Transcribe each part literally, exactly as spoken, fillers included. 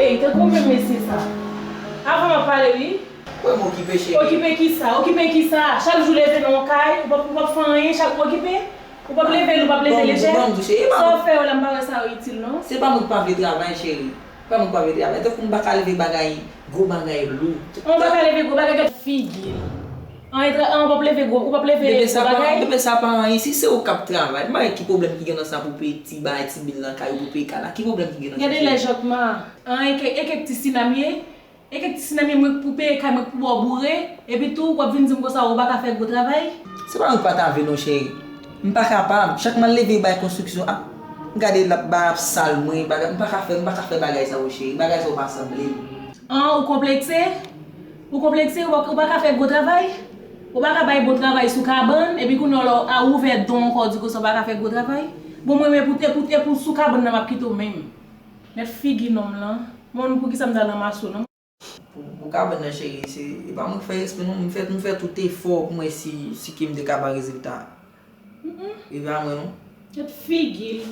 Ey, tankou menm mesye sa. Avan m ap pale, wi. Wè m okipe, cheri. Okipe kisa? Okipe kisa? Chak jou leve nan yon kay, ou p ap, ou p ap fè anyen, chak ou okipe. Ou p ap leve l, ou p ap leve lejè. Bon, bon, cheri, e pa... Sa w fè yo la, m pa wè sa yo itil, non. Se pa mwen ki pa vle travay, cheri. Pa mwen ki pa vle travay. Tankou m pa ka leve bagay, gwo bagay lou. Ou pa ka leve gwo bagay, gad figi l. An, e tra-, an, w ap leve gwo, w ap leve gwo bagay. Bebe, sa pa, bebe, sa pa anyen. Si se ou k ap travay, m pa wè ki pwoblèm ki gen nan sa pou peye ti bay, ti bil nan kay ou, pou peye kay la. Ki pwoblèm ki gen nan sa, cheri? Gade lè jòkman. An, e kèk, e kèk ti sinam ye. E kèk ti sinam ye, mwen pou peye kay, mwen pou ba w boure. Epi tou, w ap vin di m konsa, ou pa ka fè gwo travay. Se pa mwen k pa ta vle non, cheri. M pa kapab. Chak m al leve bay konstriksyon, ap gade l ap bay ap sal mwen, bagay, m pa ka fè, m pa ka fè bagay sa yo, cheri. Bagay sa yo pa sanble m. An, ou konplekse? Ou konplekse, ou pa, ou pa ka fè gwo travay? Ou pa ka bay bon travay sou kabann, epi kounye a w a ouvè don ankò, di konsa w pa ka fè gwo travay? Bon, mwen menm, pou te, pou te, pou sou kabann nan, m ap kite w menm. Mèt figi nonm lan. Mwen, poukisa m ta ranmase w, non? Pou, pou kabann nan, cheri, se, e pa mwen k fè espre, non, m fè, m fè tout efò pou mwen si, si ke m te ka bay rezilta. Mm, mm. E pa mwen, non. Mèt figi l.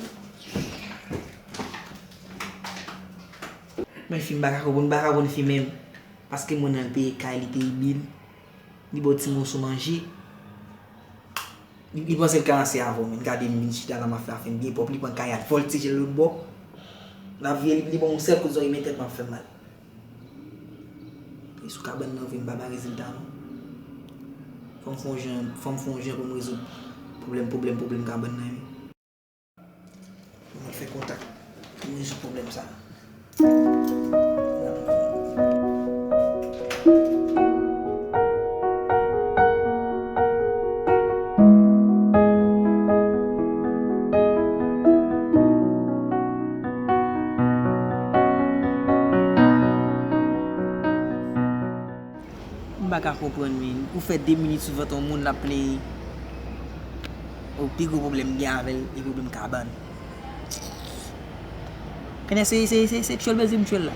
Men fi, m pa ka konprann, m pa ka konn fi menm. Paske mwen al peye kay, li peye bil, li ba w ti moso manje. Li, li panse l ka ranse avè w, men gade m vin chita la, m ap fè afè m byen pwòp, li pran kay al vòltije l lòt bò. L ap vire, li, li ban m yon sèl kout zòrye, men tèt m ap fè m mal. E sou kabann nan vre, m pa bay rezilta non. Fò m fè yon jan, fò m fè yon jan pou m rezoud pwoblèm, pwoblèm, pwoblèm kabann nan, wi. Mwen fè kontak pou m rezoud pwoblèm sa a. M pa ka konprann, men. Ou fè de minit sou vant yon moun, l ap plenyen. O, pi gwo pwoblèm m gen avè l, e pwoblèm kabann. Konnen se, se, se, se tchwèl bezwen m tchwèl la.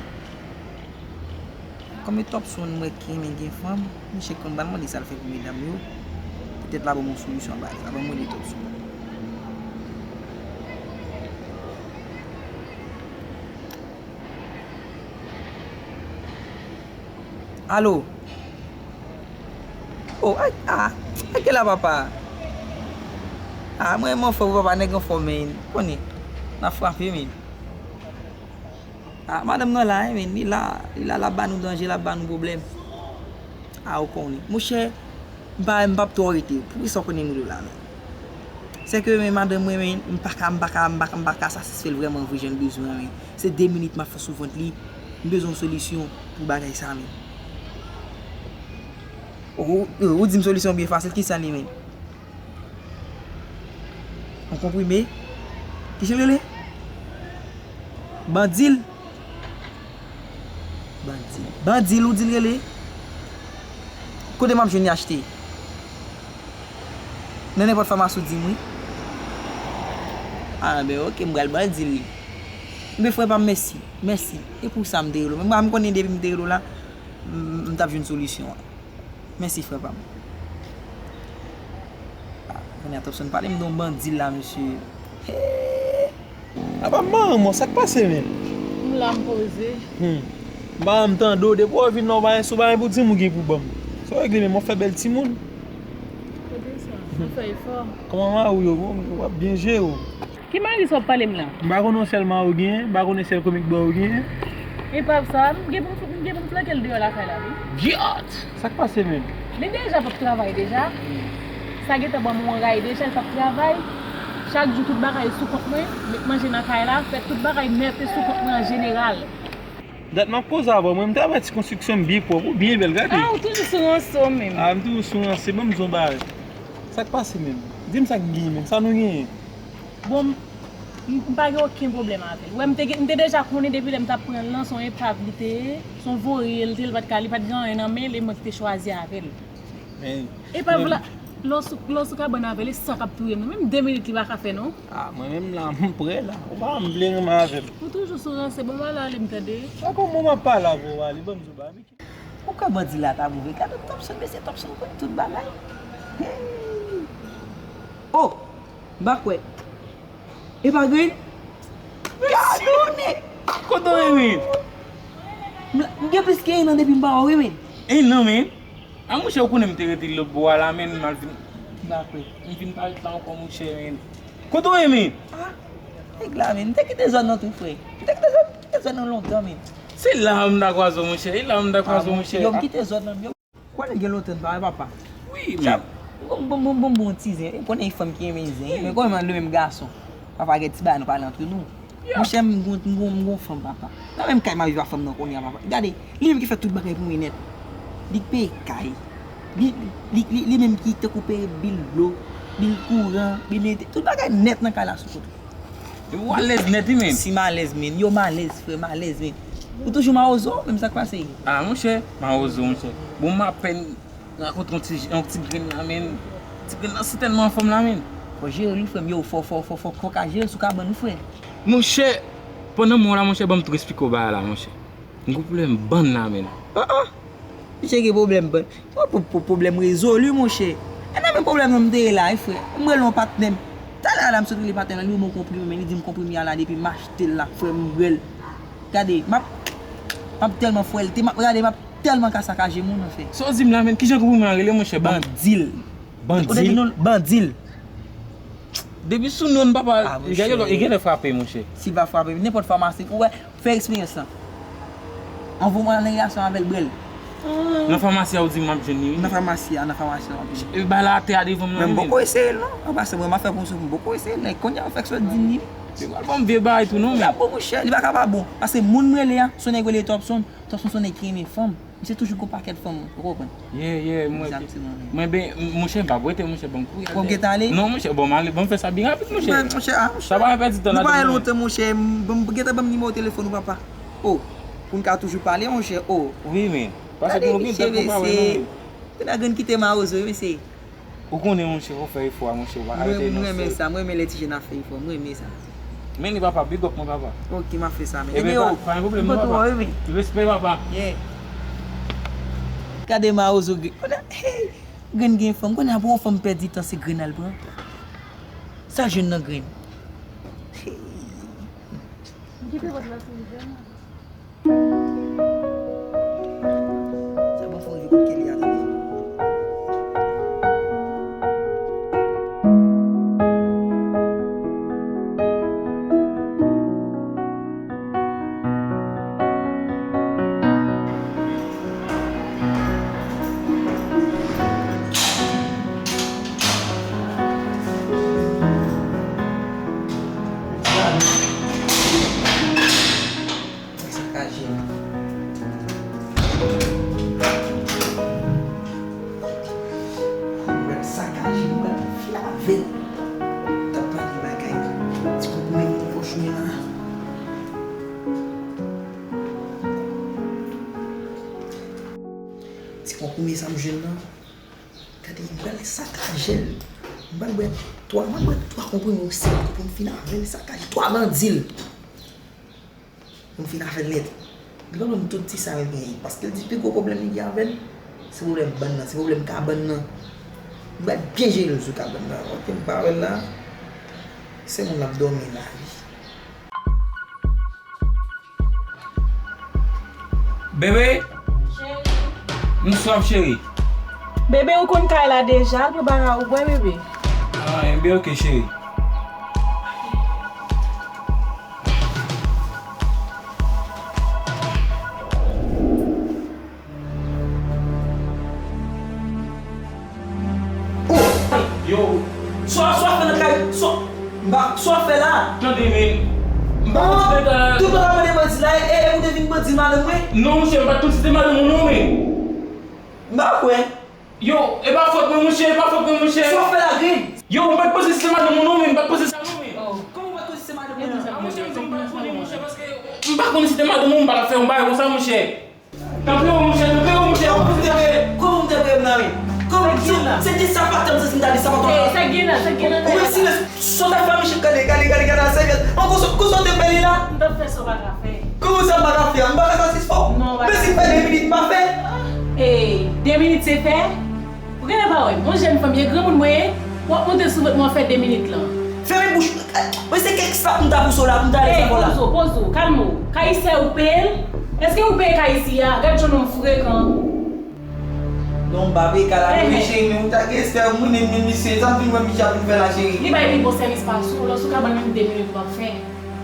Kòm e Topson m wè ki renmen gen fanm, misye konn pral mande sa l fè pou medam yo. Poutèt l a ban m yon solisyon, baz. Avan m rele Topson. Alo? O, a, a, a, kèl a papa? A, mwen, mwen anfòm, papa, nèg anfòm, men, konnen, n ap frape, men. A, madanm nan la, wi, men, li la, li la, l ap ba nou danje, l ap ba nou pwoblèm. A, ou konnen. Monchè, m pa, m p ap twò rete. Poukisa w konnen nou de la, men? Sèke, men, madanm mwen, men, m pa ka, m pa ka, m pa ka, m pa ka satisfè l vrèman vre jan l bezwen an, men. Se de minit m ap fè sou vant li. M bezwen yon solisyon pou bagay sa, men. Ou, ou, ou di m solisyon byen fasil, kisa li, men? Yon konprime? Kijan l rele? Bandil? Bandil. Bandil ou di l rele? Kote m ap jwenn li achte? Nan nenpòt famasi ou di m wi. A, ben, oke, m pral Bandil li. Enben, frè pa m, mèsi. Mèsi. E pou sa m te rele w. Men m konnen depi m te rele w la, m, m t ap jwenn solisyon an. Mèsi, frè pa m. A, kounye a Topson pale m de yon Bandil la, mesye. Hey! Apa m manman, sa k pase menm? M la, m poze. Hmm. M pa janm tande w, depi w vin la, w pa gen sou bagay pou di m ou gen pou ban m. Sa w regle menm, w ap fè bèl timoun. Kote sa? Ou fè efò. Kòman mari w yo? Bon, w ap byen jere w. Ki mari sa w ap pale m la? M pa konnen yon sèl mari w genyen, m pa konnen sèl komik bò w genyen. Epav sa, m gen pou m, m gen pou m flanke l deyò lakay la, wi. Idiot! Sa k pase menm? Li deja p ap travay deja. Sa gentan ban m yon ray deja, l p ap travay. Chak jou tout bagay sou kont mwen, met manje nan kay la, fè tout bagay nèt e sou kont mwen an jeneral. Dat m ap koze avè w, mwen, m travay ti konstriksyon m byen pwòp, ou byen bèl, gade. A, ou toujou sou ranse w menm. A, m toujou sou ranse, ban m di w yon bagay. Sa k pase menm? Di m sa k genyen menm, sa nou genyen? Bon, m, m pa gen okenn pwoblèm avè l. Ou wè, m te gen, m te deja konnen depi lè m t ap pran l lan, se yon epav li te ye, se yon vorye l te ye, li pa t ka, li pa t gen anyen nan men l, e mwen ki te chwazi avè l. Men, epav la, lè w sou, lè w sou kabann avè l, e sa k ap touye m nan. Menm de minit li pa ka fè non. A, mwen menm la, m prè la. Ou pa janm vle renmen avè m. Ou toujou sou ranse, bon, m al ale m tande. Sa kòman m ap pale avè w ale, ban m di w bagay. Ou kwè bandi la ta move? Gade Topson, mesye Topson konn tout bagay. Hey! O! M pa kwè. E pa grenn? Gade w nèg! Kote w ye menm? M gen plis ke en an depi m pa wè w, wi, men. En an, men? A, monchè, ou konnen m te rete lòt bò a la, men, m al vin. M pa kwè. M vin parèt la ankò, monchè, men. Kote w ye, men? Ah, nèg la, men. M te kite zòn nan tou, frè. M te kite zòn, kite zòn nan lontan, men. Se la m ta kwaze w, monchè. E la m ta kwaze w, monchè. Yo, m kite zòn nan, yo. Kwè nèg gen lontan, pa, papa. Wi, men. M gon, m gon, m gon, m gon ti zen. Ou konnen fanm ki renmen zen, men kòman nou menm gason? Papa gen ti bagay nou pale antre nou. Monchè, m gon, m gon, m gon fanm, papa. Nan menm kay m ap viv ak fanm nan kounye a, papa. Gade, li menm ki fè tout bagay pou mwen nèt. Li k peye kay. Li, li, li, li menm ki tankou peye bil dlo, bil kouran, bil nete, tout bagay nèt nan kay la sou kont. Ou alèz nèt, wi, men. Si m alèz, men. Yo, m alèz, frè, m alèz, men. Ou toujou mawozo, menm sa k pase. Ah, monchè, mawozo, monchè. Bon, m apèn Rakontre yon ti, yon ti grenn la, men. Ti grenn la si tèlman anfòm la, men. Fò jere l, wi, frè m, yo, fò, fò, fò, fò, fò ka jere l sou kabann, wi, frè. Monchè, pandan m wè w la, monchè, ban m tou esplike w bagay la, monchè. M gon pwoblèm bann la, men. Ah, ah. Misye gen pwoblèm bann. Yon pwo-, pwo-, pwoblèm rezoli, monchè. E nan menm pwoblèm nan m te ye la, wi, frè. M rele yon patnè m. Talè a la, m sot rele patnè m la, li ban m yon konprime, men li di m konprime a la, depi m achte l la, frè m, m bwè l. Gade, m ap, m ap tèlman fwèlte, m ap, gade, m ap tèlman ka sakaje moun, anfen. Sa w di m la, men, kijan konprime a rele, monchè? Ban m. Bandil. Ou te di nou bandil. Depi sou non, papa, li genlè frape, monchè. Si l pa frape, nenpòt famasi, ou wè, fè eksperyans lan. Anvan w al nan relasyon avè l, bwè l. Nan famasi a, ou di m ap jwenn li, wi. Nan famasi a, nan famasi a, w ap jwenn li. E bay la atè a devan m nan, men. Men m poko eseye l, non. An pasan, mwen, m ap fè pwomosyon pou m poko eseye l, men kounye a, ou fèk sot di m li. Yo pral ban m vye bagay tou, non, men. Li pa bon, monchè, li pa ka pa bon. Paske moun m rele a, se yon nèg rele Topson. Topson se yon nèg ki renmen fanm. Misye toujou gon pakèt fanm, ou konprann? Yeah, yeah, mwen. Egzakteman, men. Mwen, ben, m-, monchè, m p ap rete, monchè, ban m kouri. W ap gentan ale? Non, monchè, ban m ale, ban m fè sa byen rapid, monchè. Mwen, monchè, ah, monchè. Sa pa pèdi tan la. Nou pa gen lontan, monchè, m-, ban m gentan ban m nimewo telefòn ou, papa. Oh, pou n ka toujou pale, monchè, oh. Wi, men. Paske pou nou gen tan pou pa wè, non, men. Gade, mesye, mesye. Te nan grenn kite mawozo, mesye. Ou konnen, monchè, fò w fè efò a, monchè, ou pa ka rete nan sèl. Mwen, mwen renmen sa, mwen renmen lè ti jèn ap fè efò, mwen renmen sa. Men li, papa, big up mwen, papa. Ok, m ap fè sa, men. Ebyen, pa, pa gen pwoblèm, non, papa. Respè, papa. Yeah. Gade mawozo grenn. Konnen, hey, grenn gen fanm, konnen pou yon fanm pèdi tan, se grenn al pran. Sa jwenn nan grenn. Hey. Sa bon, fò rive kot Kelly a, tande. Mwen sakaje. Mwen sakaje, mwen fè lavel. T ap pale bagay. Ti konprime pou pòch mwen la. Ti konprime sa m jwenn nan. Gade, m pral sakaje l. M pral bwè twa, m pral bwè twa konprime osèl pou m fin avè l, sakaje twa bandil. Pou m fin avè l nèt. Li pa ban m tout ti sa l genyen. Paske l di pi gwo pwoblèm li gen avè l, se pwoblèm bann nan, se pwoblèm kabann nan. M pral byen jere l sou kabann nan. Ok, m pa wè l la. Se moun l ap dòmi la, wi. Bebe? Cheri. M swaf, cheri. Bebe, ou konn kay la deja, al pran bagay ou bwè, bebe. Ah, enben, ok, cheri. Oh! Yo! Sa, sa w ap fè nan kay? Sa, m pa, sa w ap fè la? Tande, men. M pa konn si te, tout moun ap mande bandi la, e, e, ou te vin bandi madanm mwen? Non, monchè, m pa t konn si te madanm ou non, men. M pa kwè. Yo, e pa fòt mwen, monchè, e pa fòt mwen, monchè. Sa w ap fè la, Green? Yo, m pa t panse si te madanm ou non, men, m pa t panse sa non, men. Oh. Kòman w pa t konn si se madanm mwen? Ah, monchè, m vin bandi, monchè, paske m pa konn si te madanm ou, m pa t ap fè yon bagay konsa, monchè. Tanpri w, monchè, tanpri w, monchè. Kòman w te, kòman w te premye nan men? Kòman, se, se de sapatè m santi m ta de sapatè. Eh, sa gen la, sa gen la. Ou mèsi, men, sa w ta fè, monchè, gade, gade, gade, gade la sèvyèt. An, konsa, konsa w te pale la? M t ap fè sa w pa ka fè. Kòman sa m pa ka fè a? M pa ka satisfè w? Non, w pa ka. Men si m fè de minit, m pa fè? Eh, de minit se fè? Ou genlè pa wè m, yon jèn fanm, e granmoun mwen ye, w ap monte sou vant mwen, w ap fè de minit lan. Fèmen bouch ou. Mwen se kèk slap m ta pouse w la, pou m ta ale sa fò la. Ey, poze w, poze w, kalme w. Kay sè ou peye l, Èske ou peye kay isi a? Gad jan nonm frekan. Non, m pa peye kay la, men cheri, men ou ta gen respè pou mwen, men misye, sa m vin wè misye ap vin fè la, cheri. Li bay pi bon sèvis pase w, lòske w ka ban l menm de minit ou p ap fè.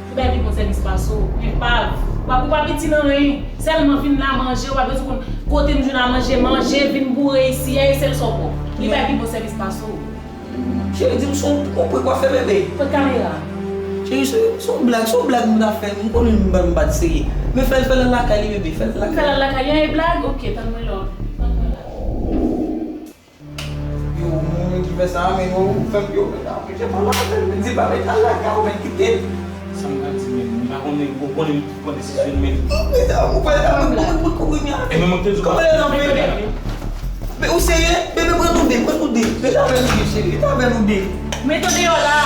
Li bay pi bon sèvis pase w. Men pa, ou pa, ou pa piti nan anyen. Sèlman vin la manje, ou pa bezwen konn kote m jwenn a manje, manje, vin boure isi a, e sèl sa w pran. Li bay pi bon sèvis pase w. Cheri, di m si w konprann kwa fè bebe. Kot kamera? Cheri, se se yon blag, se yon blag m ta fè, m konnen m pa m pa t serye. Men fè l, fè l al lakay li bebe, fè l al lakay. Fè l al lakay li, e blag? Ok, tann mwen la. Tann mwen la. Yo, moun yo ki fè sa, men yo fè m yo, men anpil je pa la fè, men di pa met al lakay ou, men kite. Sa m ka di, men m pa konnen, ou konnen m ki pran desizyon, men. Ou fè sa, ou fè sa, mwen mwen kouri mi a. E men mwen te di ou pa fè sa, men. Men ou serye? Bebe, pran nou de, pran nou de. Rete avè nou de, cheri, rete avè nou de. Mete w deyò la.